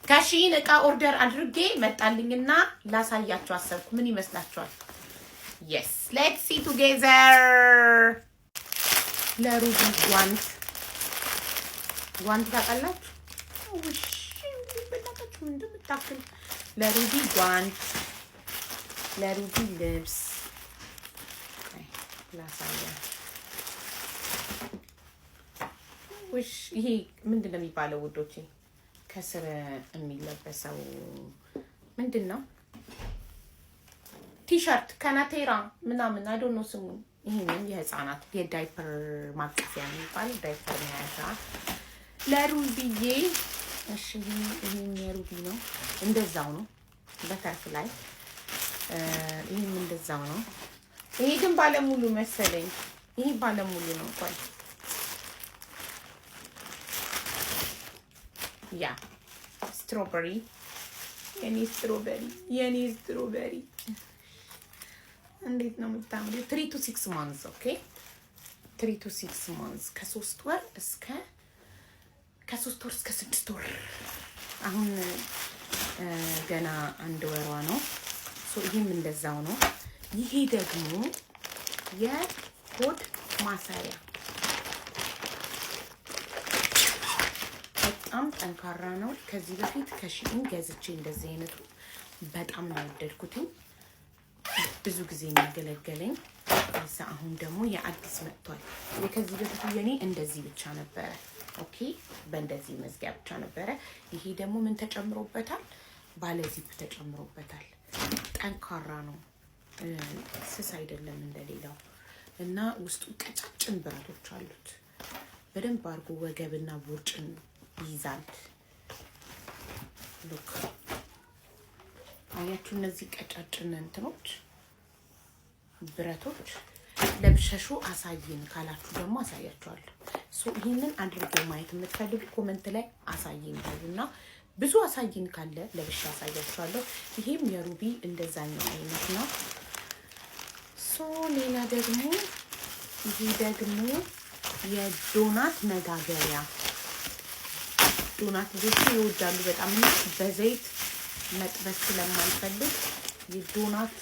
ከ Shein እቃ order አድርጌ መጣልኝና ላሳያችሁ አሰብኩ። ምን ይመስላችኋል? Yes, let's see together። ለሩቢ ጓንት፣ ጓንት ታውቃላችሁ? ውሽ በእናታችሁ ምን እንደምታክል። ለሩቢ ጓንት፣ ለሩቢ ልብስ ላሳያችሁ። ውሽ ይሄ ምንድን ነው የሚባለው ውዶቼ? ከስር የሚለበሰው ምንድን ነው? ቲሸርት ከናቴራ ምናምን፣ I don't know ስሙን። ይህንን የህፃናት የዳይፐር ማቀፊያ የሚባል፣ ዳይፐር መያዣ ለሩቢዬ። እሺ፣ ይህም የሩቢ ነው። እንደዛው ነው butterfly። ይህም እንደዛው ነው። ይሄ ግን ባለሙሉ መሰለኝ። ይሄ ባለሙሉ ነው። ቆይ፣ yeah, strawberry፣ የኔ strawberry፣ የኔ strawberry እንዴት ነው የምታምሪው! 3 to 6 months, okay, 3 to 6 months፣ ከ3 ወር እስከ 6 ወር። አሁን ገና 1 ወሯ ነው። So ይህም እንደዛው ነው። ይሄ ደግሞ የሆድ ማሰሪያ በጣም ጠንካራ ነው። ከዚህ በፊት ከ Shein ገዝቼ እንደዚህ አይነቱ በጣም ነው የወደድኩትኝ። ብዙ ጊዜ የሚያገለገለኝ። ከዛ አሁን ደግሞ የአዲስ መጥቷል። የከዚህ በፊቱ የኔ እንደዚህ ብቻ ነበረ። Okay፣ በእንደዚህ መዝጊያ ብቻ ነበረ። ይሄ ደግሞ ምን ተጨምሮበታል? ባለዚፕ ተጨምሮበታል። ጠንካራ ነው፣ ስስ አይደለም እንደሌላው እና ውስጡ ቀጫጭን ብረቶች አሉት። በደንብ አድርጎ ወገብና ቦርጭን ይይዛል። Look፣ አያችሁ፣ እነዚህ ቀጫጭን እንትኖች ብረቶች። ለብሸሹ አሳይን ካላችሁ ደግሞ አሳያችኋለሁ። So ይህንን አድርጌ ማየት የምትፈልጉ comment ላይ አሳይን በሉ እና ብዙ አሳይን ካለ ለብሻ አሳያችኋለሁ። ይሄም የሩቢ እንደዛኛው አይነት ነው። So ሌላ ደግሞ ይሄ ደግሞ የዶናት መጋገሪያ። ዶናት ልጆቹ ይወዳሉ በጣም እና በዘይት መጥበስ ስለማልፈልግ የ donut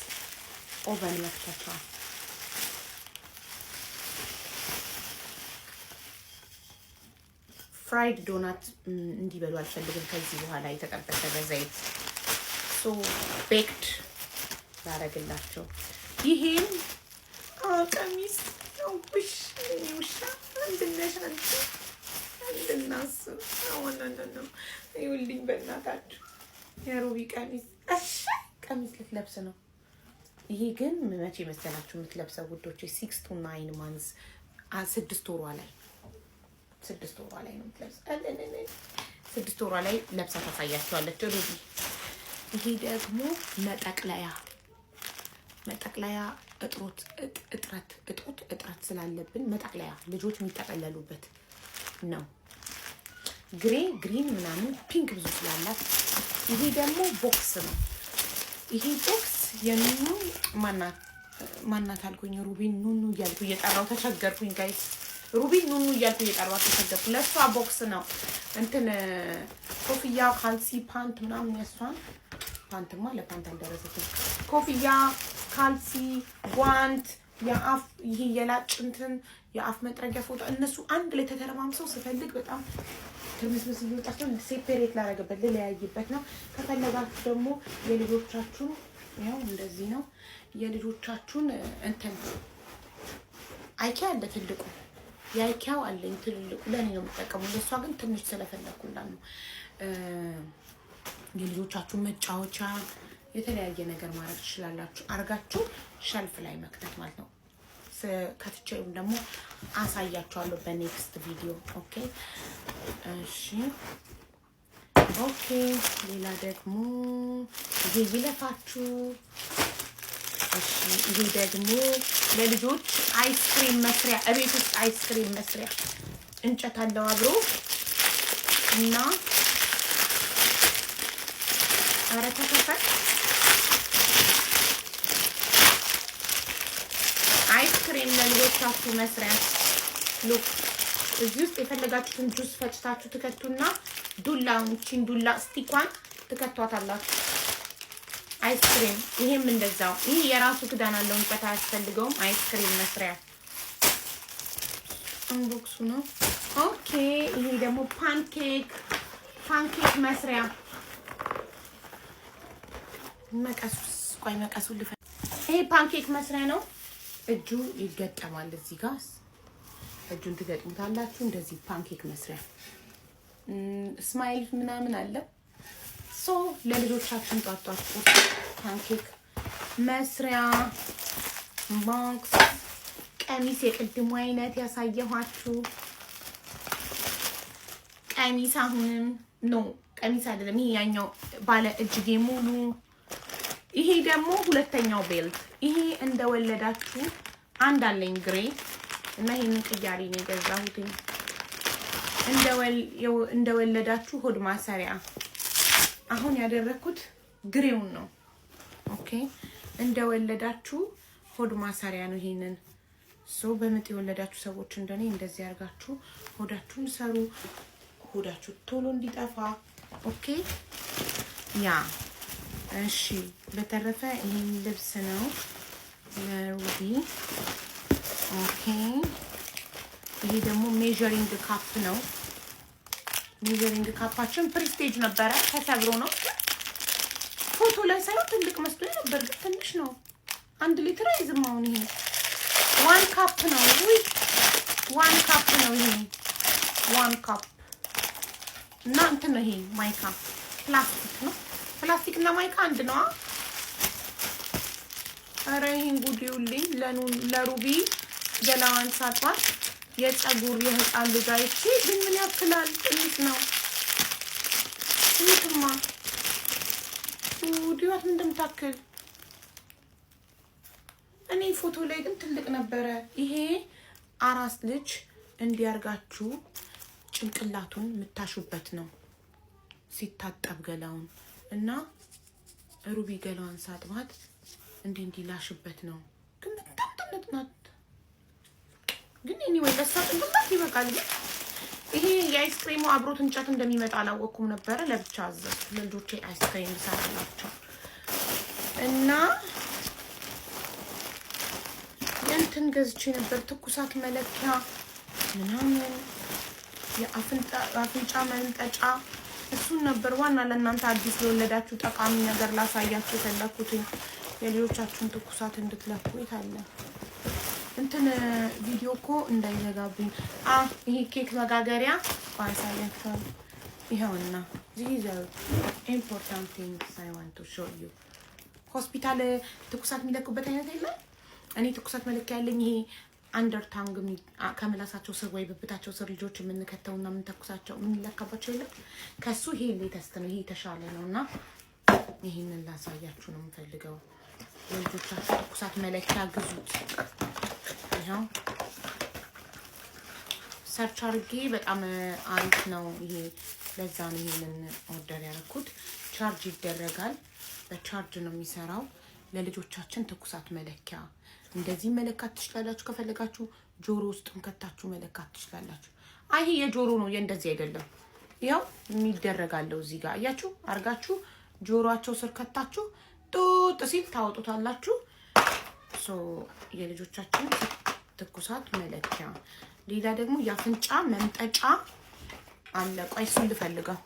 oven መክተቻ። Fried donut እንዲበሉ አልፈልግም ከዚህ በኋላ፣ የተጠበሰ በዘይት። So baked ላረግላቸው። ይሄም ቀሚስ፣ ውሽ ውሻ አንድነሽ አንቺ አንድናሱ ነው። ይኸውልኝ በእናታችሁ የሩቢ ቀሚስ። እሺ፣ ቀሚስ ልትለብስ ነው። ይሄ ግን መቼ መሰላችሁ የምትለብሰው ውዶቼ? 6 to 9 months፣ 6 ወሯ ላይ፣ 6 ወሯ ላይ ነው የምትለብሰው። 6 ወሯ ላይ ለብሳ ታሳያቸዋለች ሩቢ። ይሄ ደግሞ መጠቅለያ፣ መጠቅለያ እጥሮት እጥረት እጦት እጥረት ስላለብን መጠቅለያ ልጆች የሚጠቀለሉበት ነው። Gray፣ green ምናምን pink ብዙ ስላላት። ይሄ ደግሞ box ነው። ይሄ box የኑኑ፣ ማናት ማናት አልኩኝ። ሩቢን ኑኑ እያልኩ እየጠራው ተቸገርኩኝ guys። ሩቢን ኑኑ እያልኩ እየጠራው ተቸገርኩ። ለእሷ box ነው፣ እንትን ኮፍያ፣ ካልሲ፣ ፓንት ምናምን። የእሷን ፓንትማ ለፓንት አልደረሰችም። ኮፍያ፣ ካልሲ፣ ጓንት፣ የአፍ ይሄ የላጭ እንትን፣ የአፍ መጥረጊያ ፎጣ፣ እነሱ አንድ ላይ ተተረማምሰው ስፈልግ በጣም ትርምስምስ እየወጣቸው separate ላደርግበት፣ ልለያይበት ነው። ከፈለጋችሁ ደግሞ የልጆቻችሁን ያው እንደዚህ ነው። የልጆቻችሁን እንትን IKEA አለ፣ ትልቁ የ IKEA ው አለኝ። ትልልቁ ለእኔ ነው የምጠቀሙ፣ ለእሷ ግን ትንሽ ስለፈለግኩላት ነው። የልጆቻችሁን መጫወቻ የተለያየ ነገር ማድረግ ትችላላችሁ። አርጋችሁ shelf ላይ መክተት ማለት ነው። ከትቼ ወይም ደግሞ አሳያችኋለሁ በ next video። Okay፣ እሺ፣ okay። ሌላ ደግሞ ይሄ ይለፋችሁ። እሺ፣ ይሄ ደግሞ ለልጆች ice cream መስሪያ፣ እቤት ውስጥ ice cream መስሪያ እንጨት አለው አብሮ እና ኧረ ተከፈት። Ice cream ለልጆቻችሁ መስሪያ። Look፣ እዚህ ውስጥ የፈለጋችሁትን ጁስ ፈጭታችሁ ትከቱና ዱላውን ቺን ዱላ stick ኳን ትከቷታላችሁ። Ice cream ይሄም እንደዛው። ይሄ የራሱ ክዳን አለው፣ እንጨት አያስፈልገውም። Ice cream መስሪያ unbox ኡ ነው። Okay፣ ይሄ ደግሞ pancake መስሪያ መቀሱስ፣ ቆይ መቀሱ ልፈ ይሄ pancake መስሪያ ነው። እጁ ይገጠማል እዚህ ጋር፣ እጁን ትገጥሙታላችሁ። እንደዚህ pancake መስሪያ smile ምናምን አለ። So ለልጆቻችን ጧት ጧት ቁርስ pancake መስሪያ box። ቀሚስ የቅድሙ አይነት ያሳየኋችሁ ቀሚስ፣ አሁንም no፣ ቀሚስ አይደለም። ይሄ ያኛው ባለ እጅጌ ሙሉ። ይሄ ደግሞ ሁለተኛው belt። ይሄ እንደወለዳችሁ አንድ አለኝ gray እና ይሄንን ቅያሪ ነው የገዛሁት። እንደወለዳችሁ ሆድ ማሰሪያ፣ አሁን ያደረኩት gray ውን ነው። Okay፣ እንደወለዳችሁ ሆድ ማሰሪያ ነው። ይሄንን so በምጥ የወለዳችሁ ሰዎች እንደኔ እንደዚህ አድርጋችሁ ሆዳችሁን ሰሩ፣ ሆዳችሁ ቶሎ እንዲጠፋ። Okay, yeah፣ እሺ። በተረፈ ይሄን ልብስ ነው ለሩቢ። Okay፣ ይሄ ደግሞ measuring cup ነው። Measuring cup ኣችን Prestige ነበረ፣ ተሰብሮ ነው። ፎቶ ላይ ሳይሆን ትልቅ መስሎ ነበር፣ ግን ትንሽ ነው። 1 ሊትር አይዝም። አሁን ይሄ 1 cup ነው። ውይ፣ 1 cup ነው ይሄ፣ 1 cup እና እንትን ነው ይሄ፣ ማይካ ፕላስቲክ ነው። ፕላስቲክ እና ማይካ አንድ ነዋ። ኧረ ይሄን ጉድ ይውልኝ። ለሩቢ ገላዋን ሳጧት የፀጉር የህፃን ልጅ አይቼ ግን ምን ያክላል? ትንሽ ነው። ትንሽማ ጉዲዋት ምን እንደምታክል፣ እኔ ፎቶ ላይ ግን ትልቅ ነበረ። ይሄ አራስ ልጅ እንዲያርጋችሁ ጭንቅላቱን የምታሹበት ነው ሲታጠብ ገላውን፣ እና ሩቢ ገላዋን ሳጥባት እንዲህ እንዲላሽበት ነው። ግን በጣም ትንሽ ናት። ግን anyway ለሷ ጭንቅላት ይበቃል። ግን ይሄ የ ice cream ኡ አብሮት እንጨት እንደሚመጣ አላወቅኩም ነበረ። ለብቻ አዘዝኩ ለልጆቼ ice cream ሰራላቸው። እና የእንትን ገዝቼ ነበር፣ ትኩሳት መለኪያ ምናምን፣ የአፍንጫ መንጠጫ። እሱን ነበር ዋና ለእናንተ አዲስ ለወለዳችሁ ጠቃሚ ነገር ላሳያችሁ የፈለኩትኝ፣ የልጆቻችሁን ትኩሳት እንድትለኩ። የት አለ እንትን? ቪዲዮ እኮ እንዳይዘጋብኝ። አ ይሄ ኬክ መጋገሪያ ባሳያችኋለሁ። ይኸውና these are important things I want to show you። ሆስፒታል ትኩሳት የሚለኩበት አይነት የለም። እኔ ትኩሳት መለኪያ ያለኝ ይሄ under tongue፣ ከምላሳቸው ስር ወይ ብብታቸው ስር ልጆች የምንከተውና የምንተኩሳቸው የምንለካባቸው የለም። ከሱ ይሄ latest ነው፣ ይሄ የተሻለ ነው እና ይሄንን ላሳያችሁ ነው የምፈልገው። የልጆቻችሁ ትኩሳት መለኪያ ግዙት። ይኸው search አድርጌ በጣም አሪፍ ነው ይሄ። ለዛ ነው ይሄንን order ያደረኩት። Charge ይደረጋል። በቻርጅ ነው የሚሰራው። ለልጆቻችን ትኩሳት መለኪያ እንደዚህ መለካት ትችላላችሁ። ከፈለጋችሁ ጆሮ ውስጥም ከታችሁ መለካት ትችላላችሁ። አይ፣ ይሄ የጆሮ ነው፣ የእንደዚህ አይደለም። ያው የሚደረጋለው እዚህ ጋር አያችሁ፣ አርጋችሁ ጆሮአቸው ስር ከታችሁ ጡጥ ሲል ታወጡታላችሁ። So የልጆቻችን ትኩሳት መለኪያ። ሌላ ደግሞ የአፍንጫ መምጠጫ አለ። ቆይ እሱን ልፈልገው።